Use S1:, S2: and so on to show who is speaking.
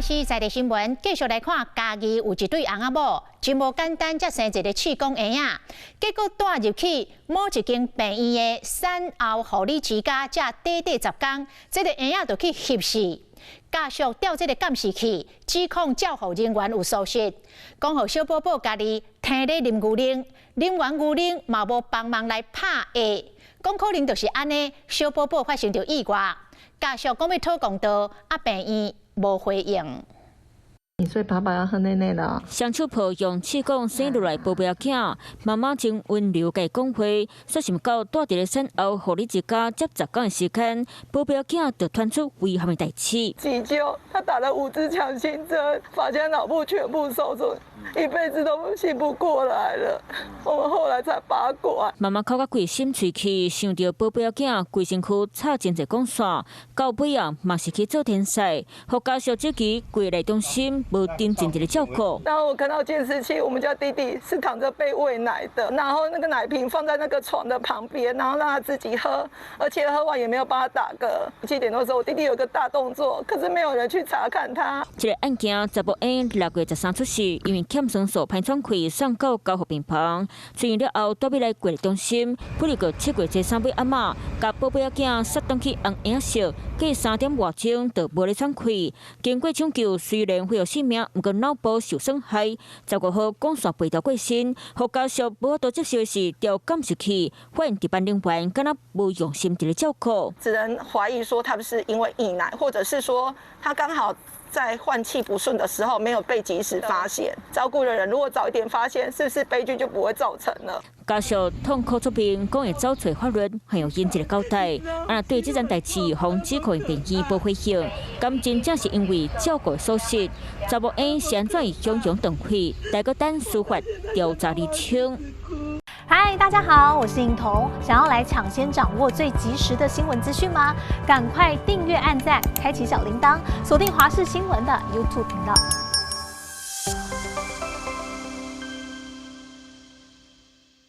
S1: 視在地新聞，繼續來看嘉義有一對翁仔某，真無簡單，才生一个試管嬰仔，結果帶入去某一間病院的產後護理之家，才短短10工，這个嬰仔就去翕死。家屬調這个監視器，指控照護人員有疏失，講予小寶寶家己䖙咧啉牛奶，啉完牛奶嘛無幫忙來拍壓，講可能就是按呢，小寶寶發生著意外。家屬講欲討公道，啊病院無回應。
S2: 所以爸爸要喝奶奶的。
S3: 雙手抱用試管生落來寶貝仔，媽媽真溫柔共伊講話，煞想毋到蹛佇咧產後護理之家才10工的時間，寶貝仔就傳出遺憾的代誌。
S2: 急救，他打了五支強心針，發現腦部全部受損，一輩子都醒不過來了。我們後來才拔管。
S3: 媽媽哭甲規心碎去，想著寶貝仔規身軀插真濟管線，到尾啊嘛是去做天使，予家屬質疑歸類中心無真正一个照顧。
S2: 然後我看到監視器，我們家弟弟是躺着被餵奶的，然後那個奶瓶放在那個床的旁邊，然後讓他自己喝，而且喝完也沒有幫他打嗝。7點多的時候，我弟弟有個大動作，可是沒有人去查看他。
S3: 這个案件查某嬰6月13出世，因為欠酸素歹喘氣，送到加護病房。出院了後，帶欲來隔離中心，不過7月13尾暗暝，共寶貝仔囝殺轉去紅嬰色，過3點外鐘就無咧喘氣。經過搶救，雖然恢復性命，毋過腦部受損害。15號管線被調過身，予家屬無法度接受的是調監視器，發現值班人員敢若無用心佇咧照顧。
S2: 只能懷疑說他是因為溢奶，或者是說他剛好在換氣不順的時候沒有被及時發現。照顧的人如果早一點發現，是不是悲劇就不會造成了？
S3: 家屬痛苦出面，講會走揣法律，還予𪜶一個交代。啊，對這件代誌，予指控病院無回應，敢真正是因為照顧疏失，查某嬰是按怎雄雄斷氣，大閣等司法調查釐清。
S4: 嗨，大家好，我是穎彤。想要來搶先掌握最及時的新聞資訊嗎？趕快訂閱、按讚、開啟小鈴鐺，鎖定華視新聞的 YouTube 頻道。